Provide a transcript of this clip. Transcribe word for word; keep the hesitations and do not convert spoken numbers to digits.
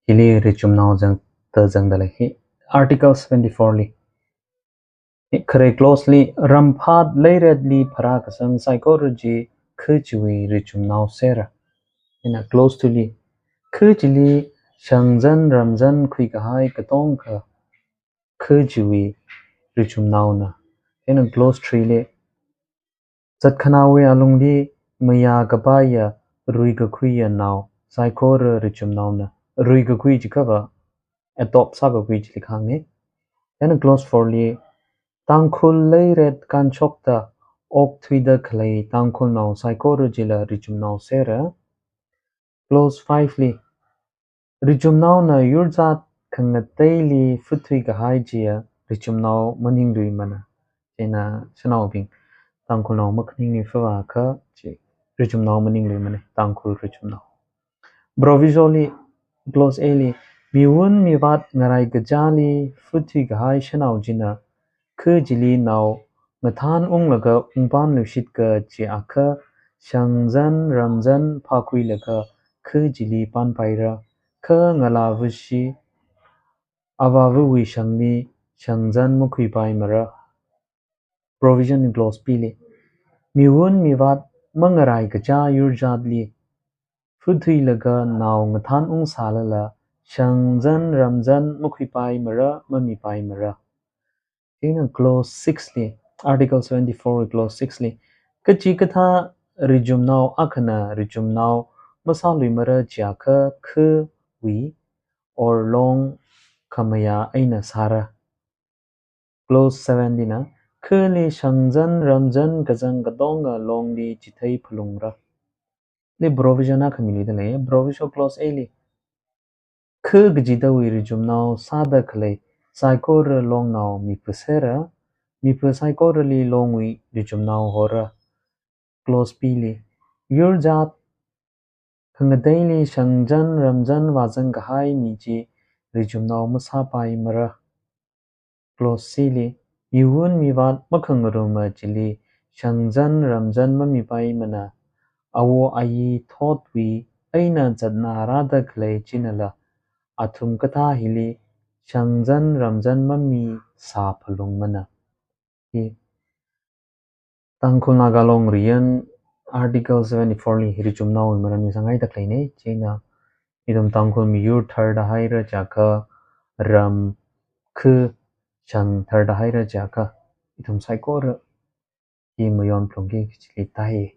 Hili richumnao zangda zangda lei hi. Article seventy-four li. Khare clause li, ramphat leiretli pharākasang saikora chi khu chiwui richumnao sera. Chieina clause two li, khu chili shangzan ramzan khuikahai katonga khu chiwui richumnaona. Chieina clause three li, zatkhanāwui alungli mayā kapaiya ruikakhuiya nao saikora richumnaona. Ruikakhui chiakhava adopt sākakhui chili kahāngna. Chieina clause four li, Tangkhul leiret kanshokta okthuida khalei Tangkhulnao saikora chila richumnao sera. Clause five li, richumnaona yurzat khangateili phuthui kahai chiya richumnao maningluimana. Chieina shanaobing Tangkhulnao makhaningluiakha chi richumnao maningluimana, Tangkhul richumnao. Proviso li, clause A li, miwun mivat ngarai kachāli phuthui kahai shanao china khu chili nao ngathan unglaga ungpamluishitka chiakha shangzan ramzan phākhuilaga khu chili panpaira, kha ngalāvashi avāvawui shangli shangzan makhuipaimara. Provision in clause B li, miwun mivat mangarai kachā yurzatli phuthuilaga nao ngathan ungsālala shangzan ramzan makhuipaimara, mamipaimara. Chieina clause six li, Article seventy-four clause six li, kachikathā richumnao akhana richumnao masāluimara chiakha khuwui or long khamayā eina sāra. Clause seven lina, khuli shangzan ramzan kazang katonga longli chithei phalungra. Li provision akha miluida lei, proviso clause A li, khu kachidawui richumnao sāda khalei saikora longnao mipā sera, mipā saikorali longwui richumnao hora. Clause B li, yurzat khangateili shangzan ramzan vāzang kahai mi chi richumnao masāpaimara. Clause C li, miwun mivat makhangaruma chili shangzan ramzan mamipaimana, awo ayi thotwui eina zatnā rāda khalei chinala athum kathā hili shangzan ramzan mamisā phalungmana. Hi Tangkhul Naga Long Riyan Article seventy-four li richumnaowui maramli sāngaida khaleina. Chieina ithum Tangkhul miyur tharda haira chiakha, ram khu shang tharda haira chiakha, ithum saikora hi mayon phalungki kachili tai.